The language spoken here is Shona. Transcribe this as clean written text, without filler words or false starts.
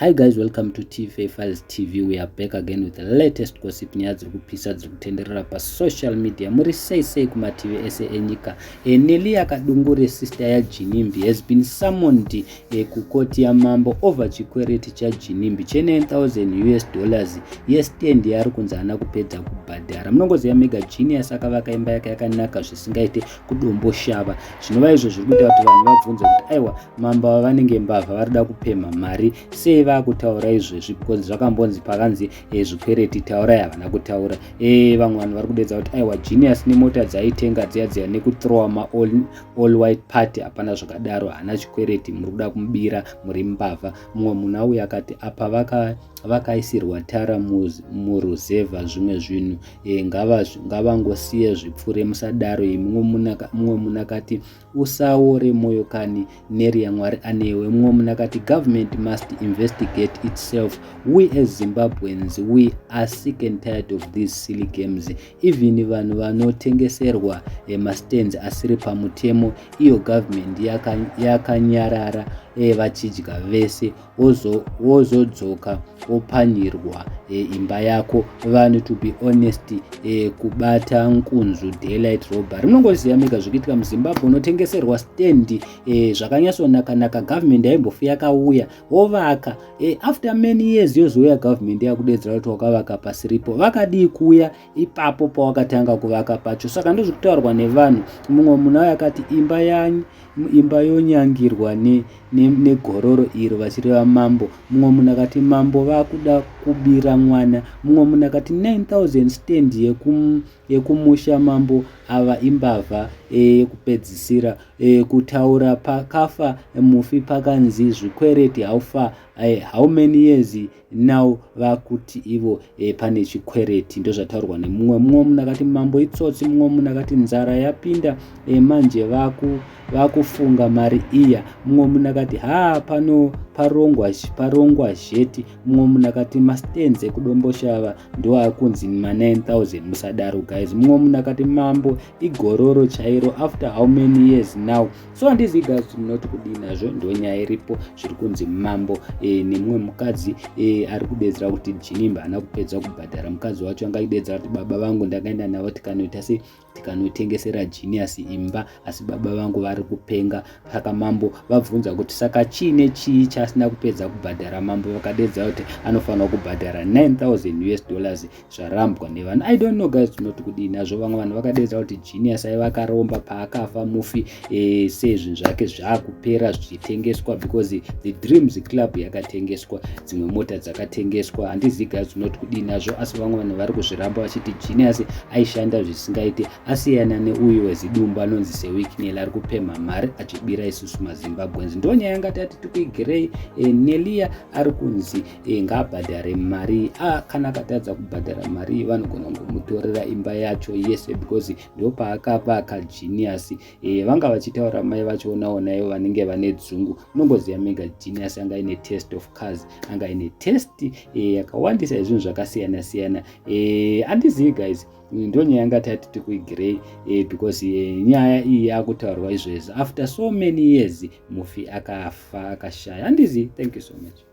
Hi guys, welcome to TV Files TV. We are back again with the latest gossip, nyaya dziri kupisa dziri kutenderera pasocial media. Muri sei sei kumativi ese enyika? Nelia Kadungure, sister yaGinimbi, has been summoned kukoti yamambo over chikwereti chaGinimbi che9000 US dollars yestand yaari kunzi haana kupedza kubhadhara. Munongoziva mega, Genius akavaka imba yake yakanaka zvisingaite kuDomboshava, zvinova izvo zviri kuita kuti vanhu vabvunze kuti aiwa, mambo ava vanenge mbavha, vari kupemha mari sei vakutaura izvezvi? Because zvakambonzi pakanzi zvikwereti taurai, havana kutaura. Vamwe vanhu vari kudedza kuti aiwa, Genius nemota dzaitenga dziya dziya nekuthrowa maall all white party, hapana zvakadaro, haana chikwereti, muri kuda kumubira, muri mbavha. Mumwe munhu auya akati apa vakaisirwa tara muruzevha, zvimwe zvinhu ngavangosiye zvipfure, musadaro. Mumwe munhu akati, "Usaore mwoyo kani Neria, Mwari anewe." Mumwe munhu akati, "Government must investigate itself. We as Zimbabweans, we are sick and tired of these silly games. Even vanhu vanotengeserwa mastands asiri pamutemo, iyo government yakanyarara, vachidya vese, wozodzoka wopanyirwa imba yako. Vanhu, to be honest, kubata nkunzu, daylight robbery." Munongoziva mega zvikuitika muZimbabwe. Unotengeserwa stand zvakanyatsonaka-naka, government haimbofi yakauya, wovaka. After many years yozouya government yakudedzera kuti wakavaka pasiripo. Vakadii kuuya ipapo pawakatanga kuvaka pacho? Saka ndozvikutaurwa nevanhu. Mumwe munhu auyo akati, Imba yonyangirwa negororo iro," vachireva mambo. Mumwe munhu akati, "Mambo vakuda kubira mwana." Mumwe munhu akati, 9000 stand yekumusha, mambo ava imbavha yekupedzisira kutaura. Pakafa mufi pakanzi zvikwereti haufa, how many years now vakuti ivo pane chikwereti? Ndozvataurwa nemumwe. Mumwe munhu akati, "Mambo itsotsi." Mumwe munhu akati, "Nzara yapinda manje, vakufunga mari iya." Mumwe munhu akati, "Ha, pano parongwa zheti." Mumwe munhu akati, "Mastands ekuDomboshava ndoakunzi ma9000, musadaro guys." Mumwe munhu akati, "Mambo igororo chairo, after how many years now?" So handizivi guys, munoti kudii nazvo? Ndo nyaya iripo, zviri kunzi mambo nemumwe mukadzi ari kudedzera kuti Ginimbi haana kupedza kubhadhara. Mukadzi wacho anga aidedzera kuti, "Baba vangu ndakaenda navo tikanoita sei, tikanotengesera Genius imba, asi baba vangu vari kupenga." Saka mambo vabvunza kuti saka chiine chii chaasina kupedza kubhadhara? Mambo vakadedza kuti anofanira kubhadhara 9000 US dollars, zvarambwa nevanhu. I don't know guys, tinoti kudii nazvo? Vamwe vanhu vakadedza kuti Genius aiva akaromba paakafa mufi, sezvinhu zvake zvaakupera zvichitengeswa, because the Dreams Club yakatengeswa, dzimwe mota dzakatengeswa. Handizivi guys, tinoti kudii nazvo? Asi vamwe vanhu vari kuzviramba vachiti Genius aishanda zvisingaite, asiyana neuyu wezidumbu anonzi Sewicknell, ari kupemha mari achibira isusu maZimbabweans. Ndo nyaya yanga tati tikuigirei. Nelia ari kunzi ngaabhadhare mari. Kana akatadza kubhadhara mari, vanogona kungomutorera imba yacho yese, because ndopaakavaka Genius. Vanga vachitaura mai vachionawo naivo vanenge vane dzungu. Unongoziva mega, Genius anga ine taste of cars, anga ine taste yakawandisa yezvinhu zvakasiyana siyana. Handizivi guys, ndo nyaya yanga tati tikuigirei, because nyaya iyi yakutaurwa izvezvi after so many years mufi akafa, akashaya. Handizivi. Thank you so much.